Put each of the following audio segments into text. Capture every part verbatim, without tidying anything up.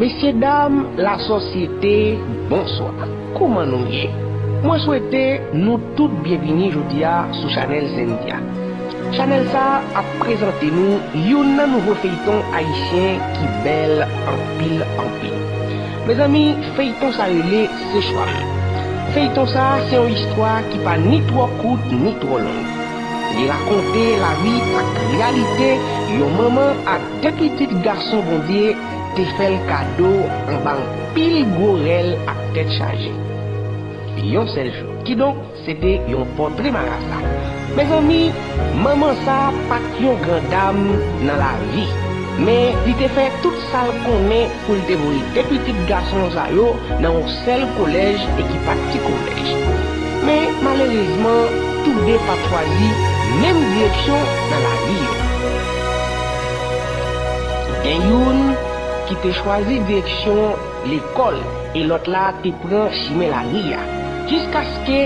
Mesye dam lasosyete, bonswa. Kouman nou ye? Mwen swete nou tout byenvini jodi a sou chanèl Zendia. Chanèl sa a ap prezante nou youn nan nouvo feyton ayisyen ki bèl anpil, anpil. Mezanmi, feyton sa rele Se Chwa M. Feyton sa a se yon istwa ki pa ni twò kout ni twò long. Li rakonte lavi ak reyalite yon manman ak de pitit gason Bondye te fè l kado anba anpil gwo rèl ak tèt chaje. Yon sèl jou. Kidonk, se te yon pòtre marasa. Mezanmi, manman sa a pa t yon gran dam nan lavi, men li te fè tout sa l konnen pou l te voye de pitit gason sa yo nan yon sèl kolèj e ki pa t ti kolèj. Men, malerezman, toude pa t chwazi menm direksyon nan lavi yo. Gen youn ki te chwazi direksyon lekòl e lòt la te pran chimen lari a, jiskaske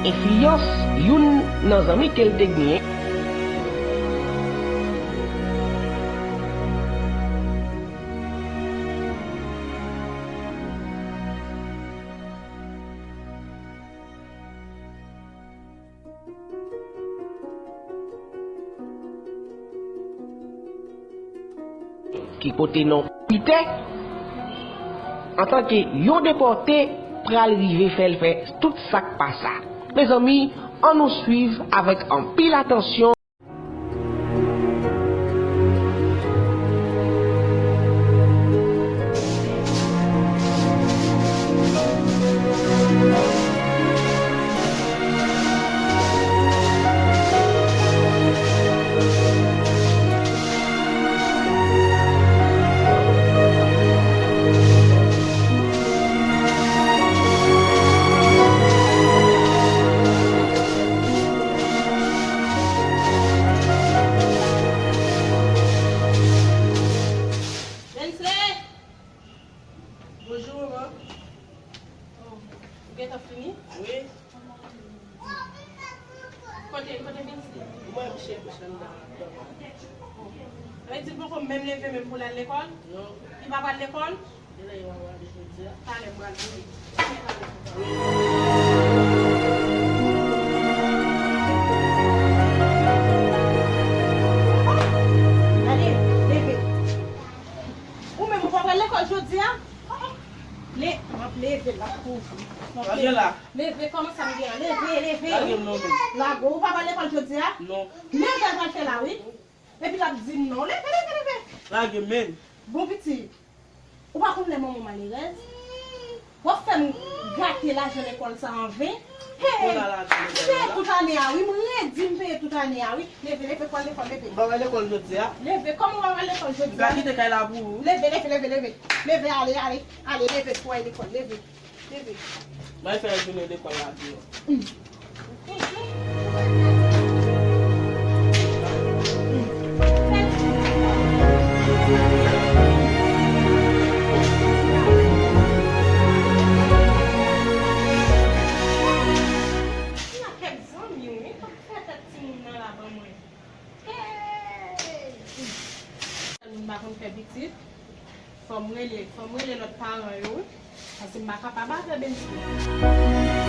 enfliyans youn nan zanmi ke l te genyen. Ki pote non Pita, antanke yon depòte, pral rive fè l fè tout sa k pa sa. Mezanmi, ann nou swiv avèk anpil atansyon. Bensley! Bonjou, manman. Oh, ou gentan fini? Wi. Kote, kote Bensley? Mwen, m chèche chanm nan. Oh. Sa vle di l poko menm leve menm pou l al lekòl? Non. Li pa pral lekòl? Genlè yo a wale jodi a. Talè m pral voye. Gade, leve. Ou menm ou pa pral lekòl jodi a? Le, m ap leve l ap kouvri. M ap leve. Leve, kòman sa m gen an? Leve, leve. Lage m non, menm. Lage w, ou pa pral lekòl jodi a? Non. Leve l pral fè la, wi. Epi l ap di m non. Leve, leve, leve. Lage m, menm. Bon pitit, ou pa konn lè manman w malerèz? W ap fè m gate lajan lekòl sa an ven? Hey! M peye tout ane a wi, m redi m peye tout ane a wi. Leve, leve, pral lekòl, leve. M pa pral lekòl jodi a. Leve, kòman w pa pral lekòl jodi a? M ka kite kay la pou ou. Leve, leve, leve, leve. Leve, ale, ale, ale, leve pou w al lekòl, leve. Leve. Mwen fè jounen lekòl la deyò. N a kèk zanmi wi, pa fè tèt timoun nan la ban mwen. Hey! Moun pa konn fè pitit. Fò m rele, fò m rele lòt paran yo, wi. Paske m pa kapab avè Bensley.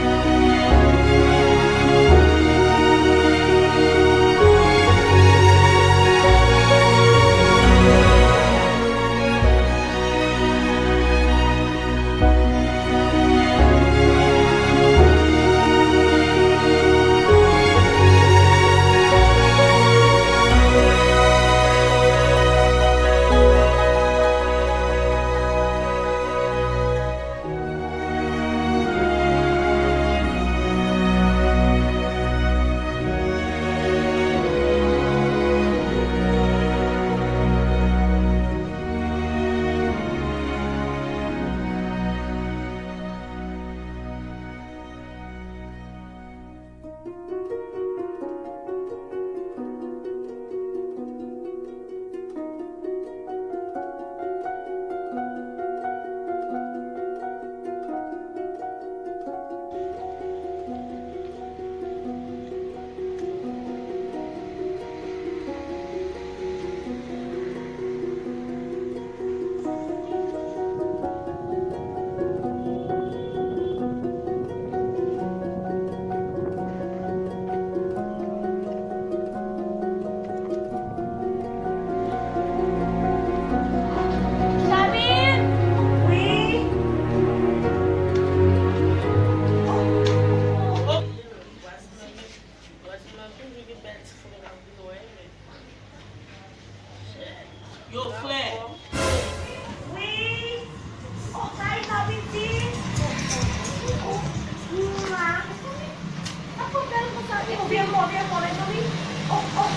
Yon vye mò, vye mò, mezanmi. Oh, oh.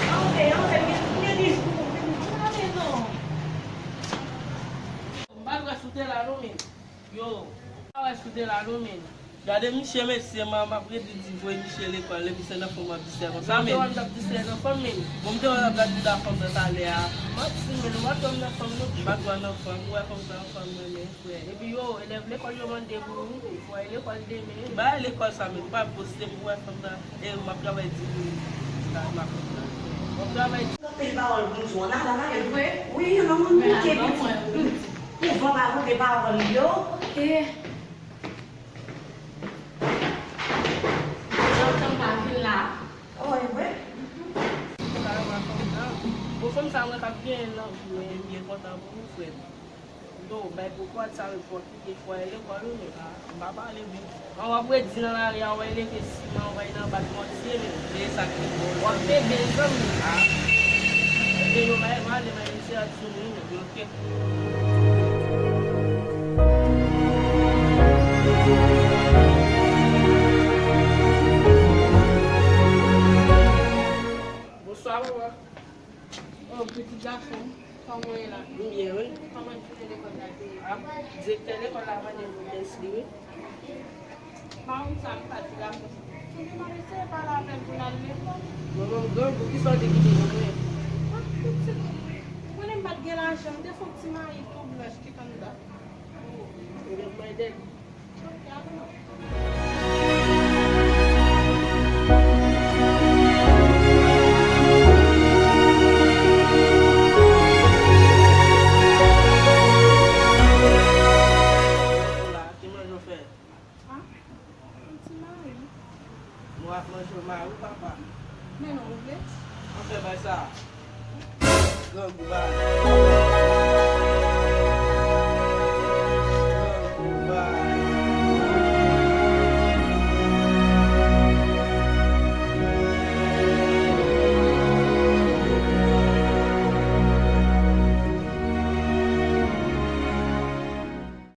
Anmwey, anmwey, gen, gen de jou. Anmwey, non. M pa t wè si w te la non, men. Yo, m pa wè si w te la non, men. Gade misye, mesye, m, m ap redi di voye misye lekòl, epi se nan fanm w ap distrè konsa, men. Mwen, m t ap distrè nan fanm, men. Bon, m te wè w t ap gad bouda fanm nan talè a. Manti, men, ou pa t wè m nan fanm, non. M pa t wè nan fanm, ou wè fanm sa, fanm mwen, men. Frè. Epi yo, elèv lekòl yo mande pou ou, fò al lekòl demen. Ba lekòl sa, men pa poste pou wè fanm nan, e m ap travay di pou ou. M ap travay di. Anpil pawòl pou m di w, la, la, la. Se vre? Wi, yon moun bouke, pitit, pitit. Pou van pa vante pawòl yo. E. Lontan m pa vin la. Oh, e vre? Sa yo pa fanm nan. Bon, fanm sa mwen k ap genyen nan vi, men m byen kontan pou ou, frè m. Non, bay pou kòd sa yo pou kite fwaye lekòl ou, men, ah, m pa pale vit. An w ap redi nan lari a, w ap leve siman, w ap nan bak mòtye, men. Men sa ki bon. W ap bebe, zanmi. Ah. Ebyen, yo bay, m ale, bay misye a di nou, men, ok. Bonswa, manman. Oh, pitit gason, kòman w ye la? M byen, wi. Kòman jounen lekòl la te ye? Ah, direktè lekòl la mande m pou tès li, wi. Madanm sa, m pa di gason sa. Sonje m ap eseye pale avè l pou l al lekòl. Manman m grangou, kisa w te kite pou mwen? Ah, pitit, ou konnen m pa t gen lajan, m te fè yon ti mayi tou blanch ki t anndan. Ebyen, mwen ede l. Ki manje w fè? Ah, yon ti mari. Nou ap manje w mari w, papa. Men non, ou vle? Anfen, bay sa. Grangou, bay.